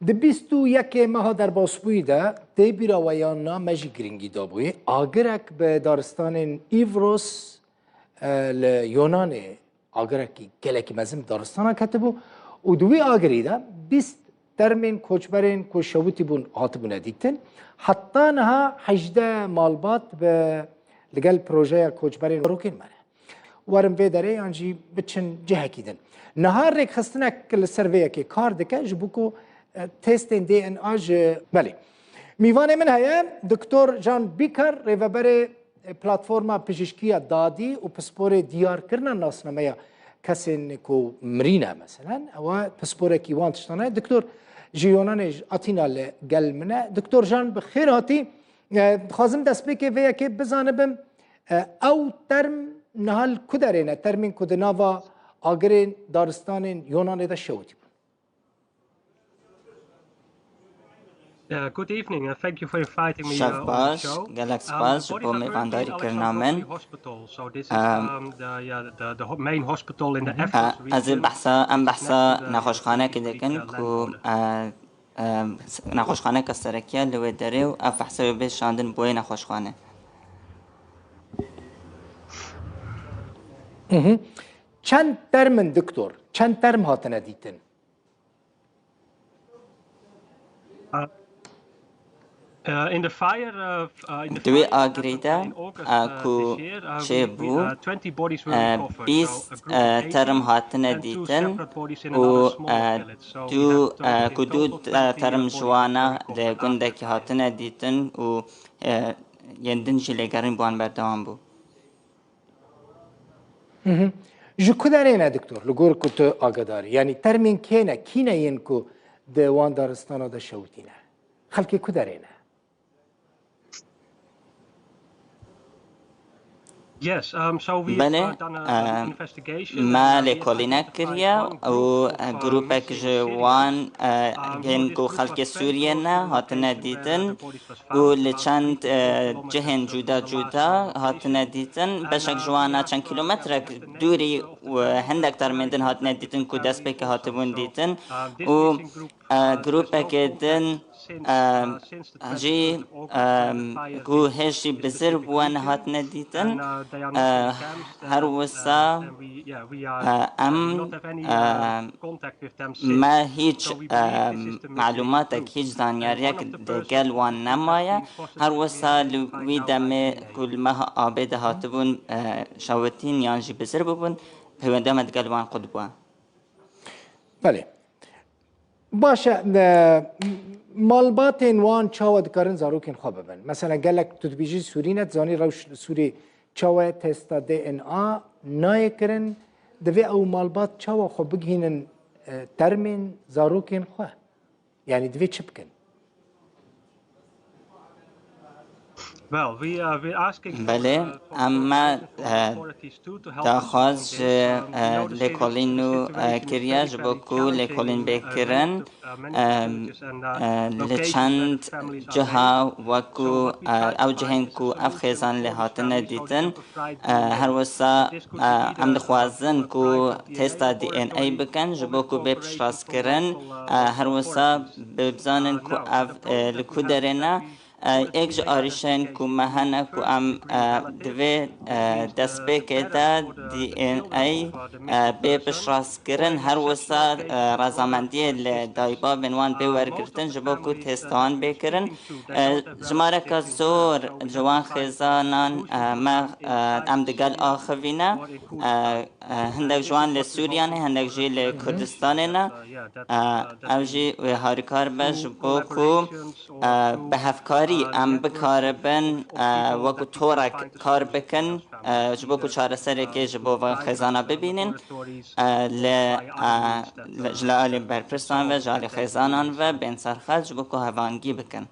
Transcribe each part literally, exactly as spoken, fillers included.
Di bîst û yekê meha derbasbûyî de tê bîra we yan na me jî girîngî dabûyê. Agirek bi daristanên Îvros, e, li Yonanê agirekî gelekî mezin bi daristana ketibû û di wî agirî de bîst termên koçberên ku şewitî bûn hatibûne dîtin. Heta niha hejdeh malbat bi, li gel projeya koçberên zarokên me ne. Werin vê derê yan jî biçin cihekî din. Niha rêkxistinek li ser vê yekê kar dike ji bo ku, e, testên D N A ji, belê. Mîvanê min heye Doktor Jan Bîkar, rêveberê, e, Platforma Pijîşkiya Dadî û pisporê diyarkirina nasnameya kesên ku mirîne, meselen. Ew pisporekî wan tiştan e. Doktor ji Yonanê, ji Atîna li gel min e. Doktor Jan, bi xêr hatî. E, dixwazim destpêkê vê yekê bizanibim, e, ew term niha li ku derê ne? Termên ku di nava agirên daristanên Yonanê de şewitî bûn. Uh, good evening, and thank you for inviting me, Şev uh, on the baş, show. Gelek Um, spas ji bo Bodyguard currently mêvandarî kirina Alexandropoli min. Hospital, so this is, Em, um, the, yeah, the, the ho-, main hospital in the Mhm. Evros region, Ez ê behsa, em which is behsa next to the nexweşxanekê Greek, dikin uh, ku, land border. e, e, nexweşxaneke serekî ye li wê derê û ev behsa wê bê şandin bo yê nexweşxane. Mhm. Çend term in, doktor? Çend term hatine dîtin? Uh, uh, in the fire, uh, f-, uh, in the Di wê fire that agirê happened de, in August, uh, ku this year, uh, we, we, çêbû, uh, twenty bodies were uh, recovered. So bîst, a group of uh, eighteen term hatine and two dîtin separate bodies in û, another smaller uh, village. So we du, have uh, thirty, ku in du, total uh, twenty term were ji wana recovered after li gundekî hatine dîtin û, uh, yên din jî lêgerîn bi wan berdewam bû. Mhm. Ji ku derê ne, doktor, li gor ku tu agedarî? Yanî termên kê ne, kî ne yên ku di wan daristana de şewitîne? Xelkê ku derê ne? Yes, um, so we've, Belê, uh, done a, an, uh, investigation, me and, uh, we lêkolînek identified kiriye one û, group, uh, uh, grûpek missing ji citizens. Wan, uh, Um, gên ku xelkê Sûriyê ne, hatine dîtin û li çend, e, cihên cuda cuda hatine dîtin. Beşek ji wan a çend kîlometrek dûrî û hindek termên din hatine dîtin ku destpêkê hatibûn dîtin û, e, grûpekê din, e, jî, e, ku hêj jî bizir bû wan hatine dîtin. E, her wisa, e, em, e, Me hîç, e, melûmatek, hîç zanyariyek di gel wan nemaye. Her wisa li wî demê ku li meha abê de hatibûn, e, şewitîn yan jî bizir bûbûn, peywendê me digel wan qut bû. Belê. Baş e, e, malbatên wan çawa dikarin zarokên xwe bibin? Mesela gelek tu dibêjî Sûrî ne, dizanî rewş li Sûrî çawa ye, testa D N A nayê kirin. Divê ew malbat çawa xwe bigihînin, e, termên zarokên xwe? Yanî divê çi bikin? Belê, em me, e, daxwaz ji, e, lêkolîn nû, e, kiriye ji bo ku lêkolîn bê kirin. Em, e, li çend ciha wekû, e, ew cihên ku ev xêzan lê hatine dîtin, e, her wisa, e, em dixwazin ku testa D N A bikin ji bo ku bê piştrast kirin, e, her wisa bizanin ku ev, e, li ku derê ne. E, yek ji arîşên ku me hene ku em, e, divê, e, destpêkê de D N A, e, bê piştrast kirin, her wisa, e, razamendiyê li dayîbavên wan bê wergirtin ji bo ku testa wan bê kirin. E, jimareke zor ji wan xêzanan, e, me, e, em digel axivîne. E, e, hindek ji wan li Sûriye ne, hindek jî li Kurdistanê ne. E, ev jî wê harîkar be ji bo ku, e, bi hevkarî em bikaribin, e, wekû torek kar bikin, e, ji bo ku çareserekê ji bo van xêzana bibînin, e, li, e, li, ji li alî berpirsvan ve, ji alî xêzanan ve bên serxet ji bo ku hevangî bikin.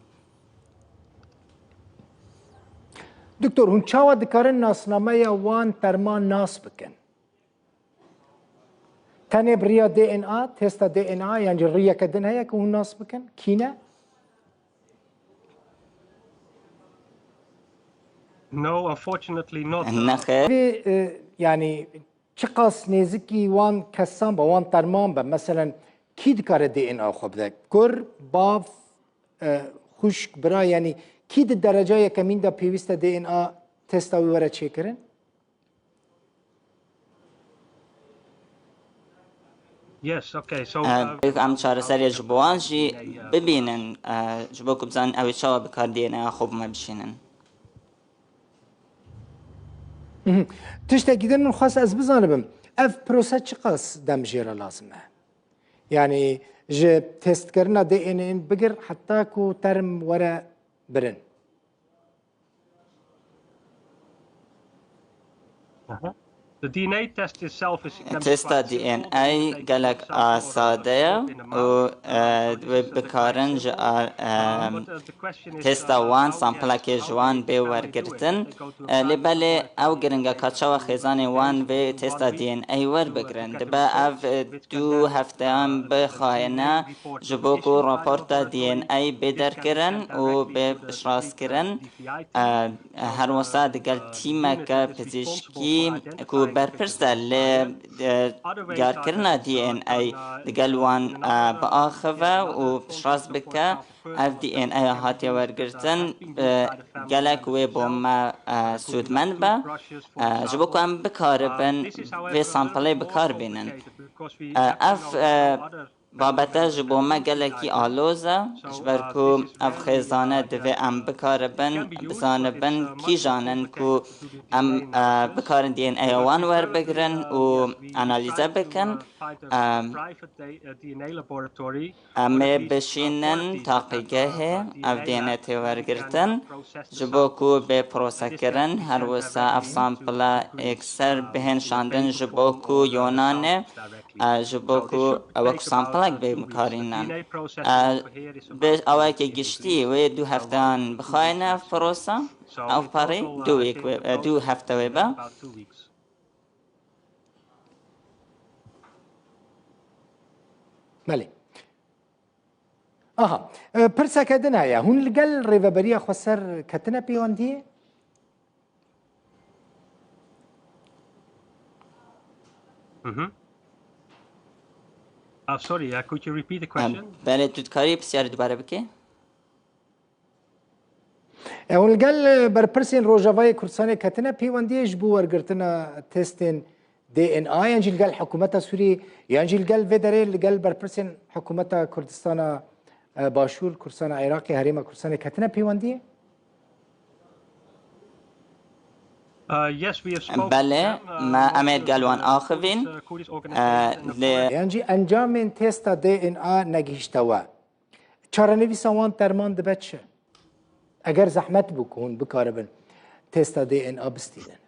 Doktor, hûn çawa dikarin nasnameya wan terman nas bikin? Tenê bi riya D N A, testa D N A, yan jî riyeke din heye ku hûn nas bikin? Kî ne? No, unfortunately not. Nexêr. Vê, e, yanî çiqas nêzikî wan kesan be, wan terman be, meselen, kî dikare D N A xwe bide? Kur, bav, e, xwişk, bira, yanî kî di dereca yekemîn de pêwîst e D N A testa wî were çêkirin? Yes, okay. So, Em, uh, em çareserê ji bo wan jî bibînin, e, ji bo ku bizanin ew ê çawa bi kar D N A ya xwe bi me bişînin. Mhm. Tiştekî din min xwest ez bizanibim, ev prose çiqas dem jê re lazim e? Yanî ji testkirina D N A bigir heta ku term were birin. Aha. The D N A test itself is, can be Testa quite D N A simple. They take gelek some sort of a sade ye protein in the û, mouth, e, uh, which wê is, uh, bikarin ji a, e, but, uh, the question is, testa uh, wan, how can, sampilekê ji how wan can bê they do it? wergirtin. They go to a E, lê belê ew giring e ka çawa xêzanê wan vê testa D N A werbigirin. Dibe ev, e, du hefteyan bixayine ji bo ku raporta D N A bê derkirin û bê piştrast kirin. E, her wisa digel tîmeke pizîşkî ku berpirs e li, e, diyarkirina D N A digel wan, e, biaxive û piştrast bike. Ev D N A ya hatiye wergirtin, e, gelek wê bo me, e, sûdmend be, e, ji bo ku em bikaribin vê sampilê bi kar bînin. E, ev, e, babete ji bo me gelekî aloz e, ji ber ku ev xêzane divê em bikaribin, bizanibin kîjan in ku em, e, bikarin D N A ya wan werbigirin û analîze bikin. E, Em ê bişînin taqîgehê, ev D N A tê wergirtin, ji bo ku bê prosekirin, her wisa ev sampila yekser bihên şandin ji bo ku Yonanê, e, ji bo ku ew wek sampilek bê bikarînin. E, bi awayekê giştî wê du hefteyan bixayine ev prose, ev parî du wîk wê, e, du hefte wê be. Belê. Aha, e, pirseke din heye. Hûn li gel Rêveberiya Xweser ketine pêwendiyê? Mhm. Ah, sorry, uh, could you repeat the Em, question? Belê, tu dikarî pisyarî dubare bikî? E, hûn li gel, e, berpirsên Rojavayê Kurdistanê ketine pêwendiyê ji bo wergirtina testên D N A, yan jî li gel hikûmeta Sûriyê, yan jî li gel vê derê li gel berpirsên hikûmeta Kurdistana, e, Başûr, Kurdistana Iraqê, Herêma Kurdistanê ketine pêwendiyê? Uh, yes, we have spoken to Belê, them, uh, me, em ê also, gel wan uh, axivîn, Kurdish, uh, Kurdish uh, organizations and the lê foreign Yan jî encamên testa D N A negihişte we. Çarenivîsa wan terman dibe çi? Eger zehmet bû ku hûn bikaribin testa D N A bistînin.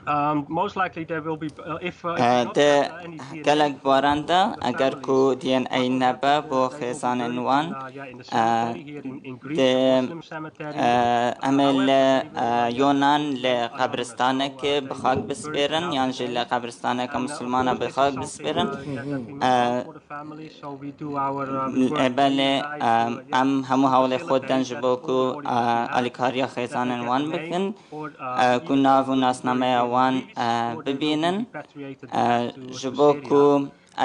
Um, most likely there will be, uh, if, uh, if Eh, not, Di uh, any D N A gelek baran de, eger ku D N A nebe bo xêzanên wan, eh, di, eh, em ê li, eh, Yonan li qebristanekê bi xak bispêrin, yan jî li qebristaneke misilmana bi xak bispêrin. Eh, E, belê, e, em hemû hewlê xwe didin ji bo ku, e, alîkariya xêzanên wan bikin, e, ku nav û nasnameya wan, e, bibînin, e, ji bo ku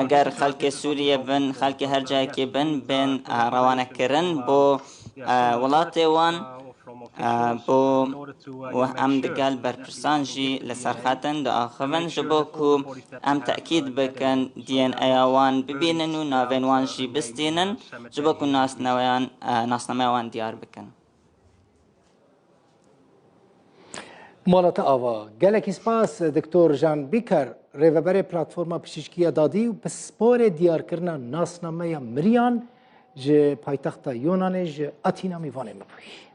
eger xelkê Sûriyê bin, xelkê her cayekê bin, bên, e, rewanekirin bo, e, welatê wan. E, bo weh em digel berpirsan jî li ser xet in diaxivin, ji bo ku em tekîd bikin D N A ya wan bibînin û navên wan jî bistînin, ji bo ku nasnameyan, e, nasnameya wan diyar bikin. Mala te ava. Gelekî spas, Doktor Jan Biker, rêveberê Platforma Pişîşkiya Dadî û pisporê diyarkirina nasnameya miriyan ji paytexta Yonanê ji Atîna mîvanê me bûyî.